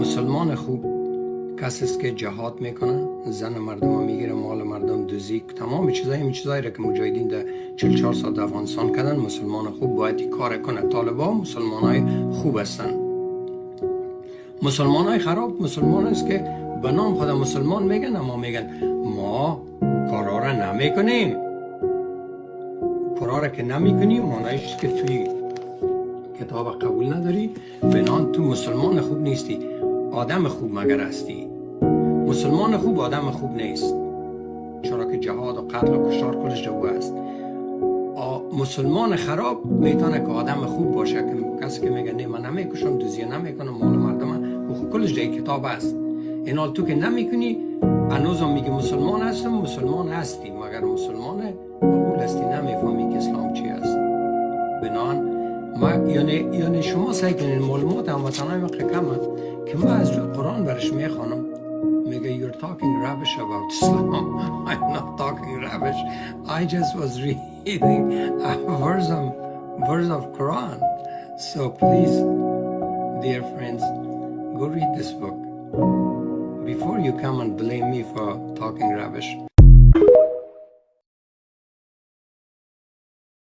مسلمان خوب کسی است که جهاد میکنه، زن مردم میگیره، مال مردم دزدی، تمام چیزای، این چیزایی را که مجاهدین در 44 سال در افغانستان کردن. مسلمان خوب باید کار کنه. طالبا مسلمان های خوب هستن. مسلمان های خراب مسلمان است که به نام خدا مسلمان میگن، اما میگن ما کارا را نمیکنیم. کارا را که نمیکنی، معنیش که توی کتاب قبول نداری. بنان تو مسلمان خوب نیستی، آدم خوب مگر هستی. مسلمان خوب آدم خوب نیست، چرا که جهاد و قتل و کشتار کلش جو است. مسلمان خراب میتونه که آدم خوب باشه، که کسی که میگه نه، من نمیکشم، دزدی نمیکنم، مال مردم و خب کلش در کتاب است. این تو که نمیکنی، هنوزم میگه مسلمان هستم. مسلمان هستی مگر مسلمان قبول هستی؟ نمیفهمی که اسلام چی است. بنان ما یعنی شما سعی کنین، معلومات هموطنای ما کمه که ما از روی قرآن برش میخوانم، میگه you're talking rubbish about Islam. I'm not talking rubbish. I just was reading a verse of Quran. So please, dear friends, go read this book before you come and blame me for talking rubbish.